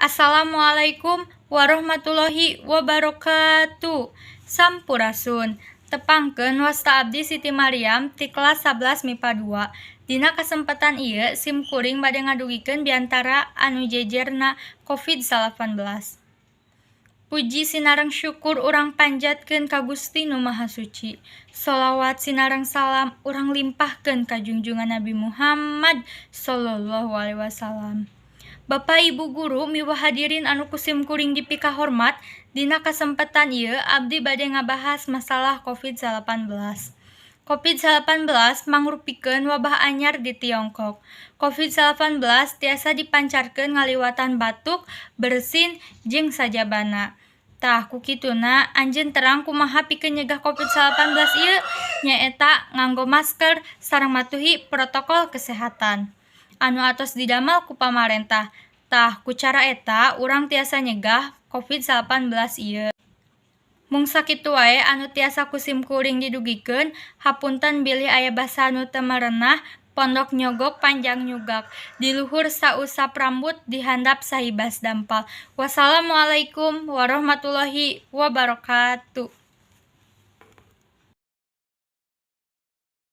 Assalamualaikum warahmatullahi wabarakatuh. Sampurasun. Tepangkeun, wasta abdi Siti Maryam ti kelas 11 MIPA 2. Dina kasempatan ieu sim kuring bade ngadugikeun biantara anu jejerna COVID-19. Puji sinareng syukur urang panjatkeun ka Gusti Nu Maha Suci. Sholawat sinareng salam urang limpahkeun ka junjungan Nabi Muhammad Shallallahu Alaihi Wasallam. Bapak, Ibu guru miwah hadirin anu ku sim kuring dipikahormat, dina kasempatan ieu abdi bade ngabahas masalah COVID-19. COVID-19 mangrupikeun wabah anyar di Tiongkok. COVID-19 tiasa dipancarkeun ngaliwatan batuk, bersin, jeung sajabana. Tah, ku kituna anjeun terang kumaha pikeun nyegah COVID-19 ieu? Nyaeta nganggo masker sareng matuhi protokol kesehatan anu atos didamel ku pamarentah. Tah, ku cara eta urang tiasa nyegah COVID-19 ieu. Mung sakitu wae anu tiasa ku sim kuring didugikeun, hapunten bilih aya basa anu teu merenah. Pondok nyogok, panjang nyugak, di luhur sausap rambut, di handap sahibas dampal. Wassalamualaikum warahmatullahi wabarakatuh.